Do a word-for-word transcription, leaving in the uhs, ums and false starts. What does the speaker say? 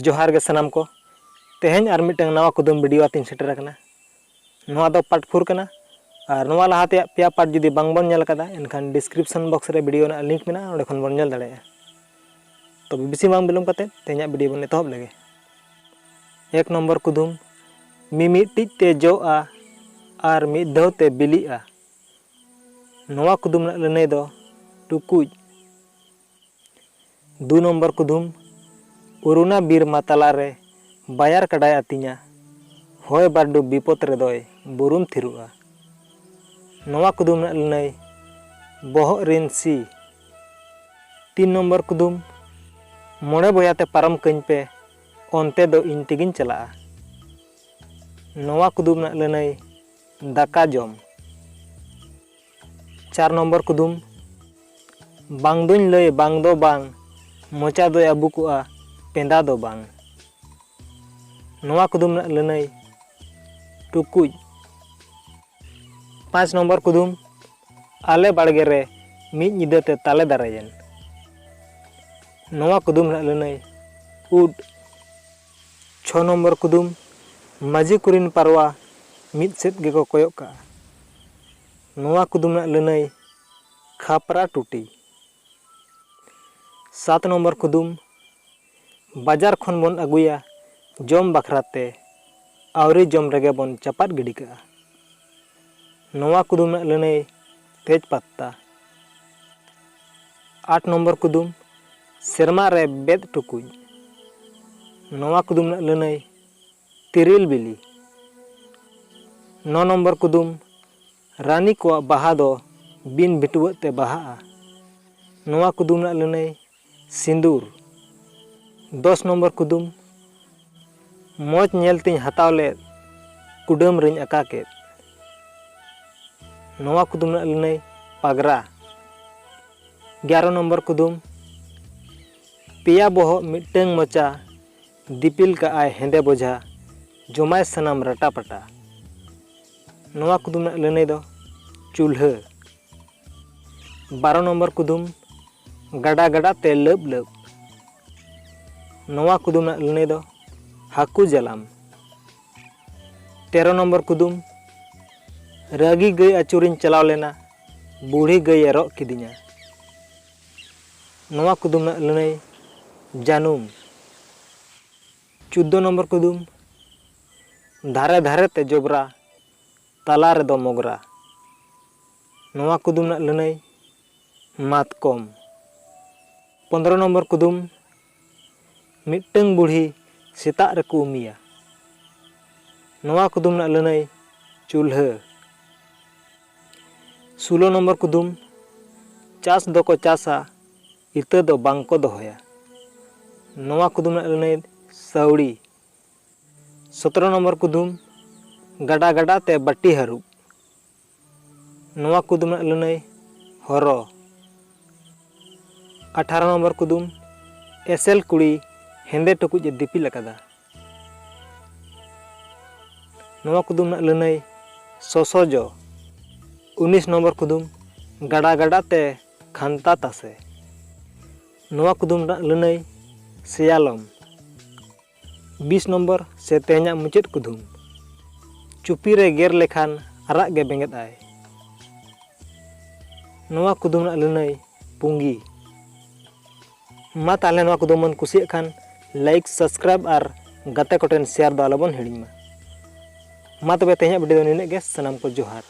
ᱡᱚᱦᱟᱨ ᱜᱮ ᱥᱟᱱᱟᱢ ᱠᱚ᱾ ᱛᱮᱦᱮᱧ ᱟᱨ ᱢᱤᱫᱴᱟᱝ ᱱᱟᱣᱟ ᱠᱩᱫᱩᱢ video ᱟᱛᱮᱧ ᱥᱮᱴᱮᱨ ᱟᱠᱟᱱᱟ᱾ ᱱᱚᱣᱟ ᱫᱚ part four ᱠᱟᱱᱟ᱾ ᱟᱨ ᱱᱚᱣᱟ ᱞᱟᱦᱟ ᱛᱮᱭᱟᱜ ᱯᱮᱭᱟ part ᱡᱩᱫᱤ ᱵᱟᱝ ᱵᱚᱱ ᱧᱮᱞ ᱟᱠᱟᱫᱟ, ᱮᱱᱠᱷᱟᱱ description box ᱨᱮ video ᱨᱮᱱᱟᱜ link ᱢᱮᱱᱟᱜᱼᱟ, ᱚᱸᱰᱮ ᱠᱷᱚᱱ ᱵᱚᱱ ᱧᱮᱞ ᱫᱟᱲᱮᱭᱟᱜᱼᱟ᱾ ᱛᱚᱵᱮ ᱵᱮᱥᱤ ᱵᱟᱝ ᱵᱤᱞᱚᱢ ᱠᱟᱛᱮ ᱛᱮᱦᱮᱧᱟᱜ video ᱵᱚᱱ ᱮᱛᱚᱦᱚᱵ ᱞᱮᱜᱮ᱾ ᱮᱠ ᱱᱚᱢᱵᱚᱨ ᱠᱩᱫᱩᱢ, ᱢᱤᱢᱤᱫᱴᱤᱡ ᱛᱮ ᱡᱚᱜᱼᱟ ᱟᱨ ᱢᱤᱫ ᱫᱷᱟᱣ ᱛᱮ ᱵᱤᱞᱤᱜᱼᱟ᱾ ᱱᱚᱣᱟ ᱠᱩᱫᱩᱢ ᱨᱮᱱᱟᱜ ᱞᱟᱹᱱᱟᱹᱭ ᱫᱚ ᱴᱩᱠᱩᱡ᱾ ᱫᱩ ᱱᱚᱢᱵᱚᱨ ᱠᱩᱫᱩᱢ, ᱩᱨᱩᱱᱟ ᱵᱤᱨ ᱢᱟ ᱛᱟᱞᱟᱨᱮ ᱵᱟᱭᱟᱨ ᱠᱟᱰᱟᱭ ᱟᱹᱛᱤᱧᱟ, ᱦᱚᱭ ᱵᱟᱹᱨᱰᱩ ᱵᱤᱯᱚᱫ ᱨᱮᱫᱚᱭ ᱵᱩᱨᱩᱢ ᱛᱷᱤᱨᱚᱜᱼᱟ᱾ ᱱᱚᱣᱟ ᱠᱩᱫᱩᱢ ᱨᱮᱱᱟᱜ ᱞᱟᱹᱱᱟᱹᱭ ᱵᱚᱦᱚᱜ ᱨᱤᱱ ᱥᱤ᱾ ᱛᱤᱱ ᱱᱚᱢᱵᱚᱨ ᱠᱩᱫᱩᱢ, ᱢᱚᱬᱮ ᱵᱚᱭᱟᱛᱮ ᱯᱟᱨᱚᱢ ᱠᱟᱹᱧ ᱯᱮ, ᱚᱱᱛᱮ ᱫᱚ ᱤᱧ ᱛᱮᱜᱤᱧ ᱪᱟᱞᱟᱜᱼᱟ᱾ ᱱᱚᱣᱟ ᱠᱩᱫᱩᱢ ᱨᱮᱱᱟᱜ ᱞᱟᱹᱱᱟᱹᱭ ᱫᱟᱠᱟ ᱡᱚᱢ᱾ ᱪᱟᱨ ᱱᱚᱢᱵᱚᱨ ᱠᱩᱫᱩᱢ, ᱵᱟᱝ ᱫᱚᱧ ᱞᱟᱹᱭ ᱵᱟᱝ ᱫᱚ ᱵᱟᱝ, ᱢᱚᱪᱟ ᱫᱚᱭ ᱟᱹᱵᱩᱠᱚᱜᱼᱟ, ᱯᱮᱸᱫᱟ ᱫᱚ ᱵᱟᱝ᱾ ᱱᱚᱣᱟ ᱠᱩᱫᱩᱢ ᱨᱮᱱᱟᱜ ᱞᱟᱹᱱᱟᱹᱭ ᱴᱩᱠᱩᱡ᱾ ᱯᱟᱸᱪ ᱱᱚᱢᱵᱚᱨ ᱠᱩᱫᱩᱢ, ᱟᱞᱮ ᱵᱟᱲᱜᱮ ᱨᱮ ᱢᱤᱫ ᱧᱤᱫᱟᱹ ᱛᱮ ᱛᱟᱞᱮ ᱫᱟᱨᱮᱭᱮᱱ᱾ ᱱᱚᱣᱟ ᱠᱩᱫᱩᱢ ᱨᱮᱱᱟᱜ ᱞᱟᱹᱱᱟᱹᱭ ᱩᱫ᱾ ᱪᱷᱚ ᱱᱚᱢᱵᱚᱨ ᱠᱩᱫᱩᱢ, ᱢᱟᱹᱡᱷᱤ ᱠᱚᱨᱮᱱ ᱯᱟᱨᱣᱟ ᱢᱤᱫ ᱥᱮᱫ ᱜᱮᱠᱚ ᱠᱚᱭᱚᱜ ᱠᱟᱜᱼᱟ᱾ ᱱᱚᱣᱟ ᱠᱩᱫᱩᱢ ᱨᱮᱱᱟᱜ ᱞᱟᱹᱱᱟᱹᱭ ᱠᱷᱟᱯᱨᱟ ᱴᱩᱴᱤ᱾ ᱥᱟᱛ ᱱᱚᱢᱵᱚᱨ ᱠᱩᱫᱩᱢ, ᱵᱟᱡᱟᱨ ᱠᱷᱚᱱ ᱵᱚᱱ ᱟᱹᱜᱩᱭᱟ ᱡᱚᱢ ᱵᱟᱠᱷᱨᱟ ᱛᱮ, ᱟᱹᱣᱨᱤ ᱡᱚᱢ ᱨᱮᱜᱮ ᱵᱚᱱ ᱪᱟᱯᱟᱫ ᱜᱤᱰᱤ ᱠᱟᱜᱼᱟ᱾ ᱱᱚᱣᱟ ᱠᱩᱫᱩᱢ ᱨᱮᱱᱟᱜ ᱞᱟᱹᱱᱟᱹᱭ ᱛᱮᱡᱽ ᱯᱟᱛᱛᱟ᱾ ᱟᱴ ᱱᱚᱢᱵᱚᱨ ᱠᱩᱫᱩᱢ, ᱥᱮᱨᱢᱟ ᱨᱮ ᱵᱮᱫ ᱴᱩᱠᱩᱡ᱾ ᱱᱚᱣᱟ ᱠᱩᱫᱩᱢ ᱨᱮᱱᱟᱜ ᱞᱟᱹᱱᱟᱹᱭ ᱛᱤᱨᱤᱞ ᱵᱤᱞᱤ᱾ ᱱᱚ ᱱᱚᱢᱵᱚᱨ ᱠᱩᱫᱩᱢ, ᱨᱟᱱᱤ ᱠᱚᱣᱟᱜ ᱵᱟᱦᱟ ᱫᱚ ᱵᱤᱱ ᱵᱷᱤᱴᱣᱟᱹᱜ ᱛᱮ ᱵᱟᱦᱟᱜᱼᱟ᱾ ᱱᱚᱣᱟ ᱠᱩᱫᱩᱢ ᱨᱮᱱᱟᱜ ᱞᱟᱹᱱᱟᱹᱭ ᱥᱤᱸᱫᱩᱨ᱾ ᱫᱚᱥ ᱱᱚᱢᱵᱚᱨ ᱠᱩᱫᱩᱢ, ᱢᱚᱡᱽ ᱧᱮᱞ ᱛᱤᱧ ᱦᱟᱛᱟᱣ ᱞᱮᱫ, ᱠᱩᱰᱟᱹᱢ ᱨᱤᱧ ᱟᱠᱟ ᱠᱮᱫ᱾ ᱱᱚᱣᱟ ᱠᱩᱫᱩᱢ ᱨᱮᱱᱟᱜ ᱞᱟᱹᱱᱟᱹᱭ ᱯᱟᱜᱽᱨᱟ᱾ ᱮᱜᱟᱨᱚ ᱱᱚᱢᱵᱚᱨ ᱠᱩᱫᱩᱢ, ᱯᱮᱭᱟ ᱵᱚᱦᱚᱜ ᱢᱤᱫᱴᱟᱹᱝ ᱢᱚᱪᱟ, ᱫᱤᱯᱤᱞ ᱠᱟᱜᱼᱟᱭ ᱦᱮᱸᱫᱮ ᱵᱚᱡᱷᱟ, ᱡᱚᱢᱟᱭ ᱥᱟᱱᱟᱢ ᱨᱟᱴᱟᱯᱟᱴᱟ᱾ ᱱᱚᱣᱟ ᱠᱩᱫᱩᱢ ᱨᱮᱱᱟᱜ ᱞᱟᱹᱱᱟᱹᱭ ᱫᱚ ᱪᱩᱞᱦᱟᱹ᱾ ᱵᱟᱨᱚ ᱱᱚᱢᱵᱚᱨ ᱠᱩᱫᱩᱢ, ᱜᱟᱰᱟ ᱜᱟᱰᱟ ᱛᱮ ᱞᱟᱹᱵ ᱞᱟᱹᱵ᱾ ᱱᱚᱣᱟ ᱠᱩᱫᱩᱢ ᱨᱮᱱᱟᱜ ᱞᱟᱹᱱᱟᱹᱭ ᱫᱚ ᱦᱟᱹᱠᱩ ᱡᱟᱞᱟᱢ᱾ ᱛᱮᱨᱚ ᱱᱚᱢᱵᱚᱨ ᱠᱩᱫᱩᱢ, ᱨᱟᱹᱜᱤ ᱜᱟᱹᱭ ᱟᱹᱪᱩᱨᱤᱧ ᱪᱟᱞᱟᱣ ᱞᱮᱱᱟ, ᱵᱩᱲᱦᱤ ᱜᱟᱹᱭᱮ ᱨᱚᱜ ᱠᱤᱫᱤᱧᱟ᱾ ᱱᱚᱣᱟ ᱠᱩᱫᱩᱢ ᱨᱮᱱᱟᱜ ᱞᱟᱹᱱᱟᱹᱭ ᱡᱟᱹᱱᱩᱢ᱾ ᱪᱳᱫᱽᱫᱳ ᱱᱚᱢᱵᱚᱨ ᱠᱩᱫᱩᱢ, ᱫᱷᱟᱨᱮ ᱫᱷᱟᱨᱮ ᱛᱮ ᱡᱚᱵᱽᱨᱟ, ᱛᱟᱞᱟ ᱨᱮᱫᱚ ᱢᱚᱜᱽᱨᱟ᱾ ᱱᱚᱣᱟ ᱠᱩᱫᱩᱢ ᱨᱮᱱᱟᱜ ᱞᱟᱹᱱᱟᱹᱭ ᱢᱟᱛᱠᱚᱢ᱾ ᱯᱚᱱᱫᱽᱨᱚ ᱱᱚᱢᱵᱚᱨ ᱠᱩᱫᱩᱢ, ᱢᱤᱫᱴᱟᱹᱝ ᱵᱩᱲᱦᱤ ᱥᱮᱛᱟᱜ ᱨᱮᱠᱚ ᱩᱢᱤᱭᱟ᱾ ᱱᱚᱣᱟ ᱠᱩᱫᱩᱢ ᱨᱮᱱᱟᱜ ᱞᱟᱹᱱᱟᱹᱭ ᱪᱩᱞᱦᱟᱹ᱾ ᱥᱳᱞᱳ ᱱᱚᱢᱵᱚᱨ ᱠᱩᱫᱩᱢ, ᱪᱟᱥ ᱫᱚᱠᱚ ᱪᱟᱥᱟ, ᱤᱛᱟᱹ ᱫᱚ ᱵᱟᱝ ᱠᱚ ᱫᱚᱦᱚᱭᱟ᱾ ᱱᱚᱣᱟ ᱠᱩᱫᱩᱢ ᱨᱮᱱᱟᱜ ᱞᱟᱹᱱᱟᱹᱭ ᱥᱟᱹᱣᱲᱤ᱾ ᱥᱚᱛᱨᱚ ᱱᱚᱢᱵᱚᱨ ᱠᱩᱫᱩᱢ, ᱜᱟᱰᱟ ᱜᱟᱰᱟ ᱛᱮ ᱵᱟᱹᱴᱤ ᱦᱟᱹᱨᱩᱵ᱾ ᱱᱚᱣᱟ ᱠᱩᱫᱩᱢ ᱨᱮᱱᱟᱜ ᱞᱟᱹᱱᱟᱹᱭ ᱦᱚᱨᱚ᱾ ᱟᱴᱷᱟᱨᱚ ᱱᱚᱢᱵᱚᱨ ᱠᱩᱫᱩᱢ, ᱮᱥᱮᱞ ᱠᱩᱲᱤ ᱦᱮᱸᱫᱮ ᱴᱩᱠᱩᱡ ᱮ ᱫᱤᱯᱤᱞ ᱟᱠᱟᱫᱟ᱾ ᱱᱚᱣᱟ ᱠᱩᱫᱩᱢ ᱨᱮᱱᱟᱜ ᱞᱟᱹᱱᱟᱹᱭ ᱥᱚᱥᱚᱡᱚ᱾ ᱩᱱᱤᱥ ᱱᱚᱢᱵᱚᱨ ᱠᱩᱫᱩᱢ, ᱜᱟᱰᱟ ᱜᱟᱰᱟ ᱛᱮ ᱠᱷᱟᱱᱛᱟ ᱛᱟᱥᱮ᱾ ᱱᱚᱣᱟ ᱠᱩᱫᱩᱢ ᱨᱮᱱᱟᱜ ᱞᱟᱹᱱᱟᱹᱭ ᱥᱮᱭᱟᱞᱚᱢ᱾ ᱵᱤᱥ ᱱᱚᱢᱵᱚᱨ ᱥᱮ ᱛᱮᱦᱮᱧᱟᱜ ᱢᱩᱪᱟᱹᱫ ᱠᱩᱫᱩᱢ, ᱪᱩᱯᱤ ᱨᱮ ᱜᱮᱨ ᱞᱮᱠᱷᱟᱱ ᱟᱨᱟᱜ ᱜᱮ ᱵᱮᱸᱜᱮᱫ ᱟᱭ᱾ ᱱᱚᱣᱟ ᱠᱩᱫᱩᱢ ᱨᱮᱱᱟᱜ ᱞᱟᱹᱱᱟᱹᱭ ᱯᱩᱸᱜᱤ᱾ ᱢᱟ ᱛᱟᱦᱞᱮ ᱱᱚᱣᱟ ᱠᱩᱫᱩᱢ ᱵᱚᱱ ᱠᱩᱥᱤᱭᱟᱜ ᱠᱷᱟᱱ like, subscribe ᱟᱨ ᱜᱟᱛᱮ ᱠᱚᱴᱷᱮᱱ share ᱫᱚ ᱟᱞᱚᱵᱚᱱ ᱦᱤᱲᱤᱧ ᱢᱟ᱾ ᱢᱟ ᱛᱚᱵᱮ ᱛᱮᱦᱮᱧᱟᱜ video ᱫᱚ ᱱᱤᱱᱟᱹᱜ ᱜᱮ᱾ ᱥᱟᱱᱟᱢ ᱠᱚ ᱡᱚᱦᱟᱨ᱾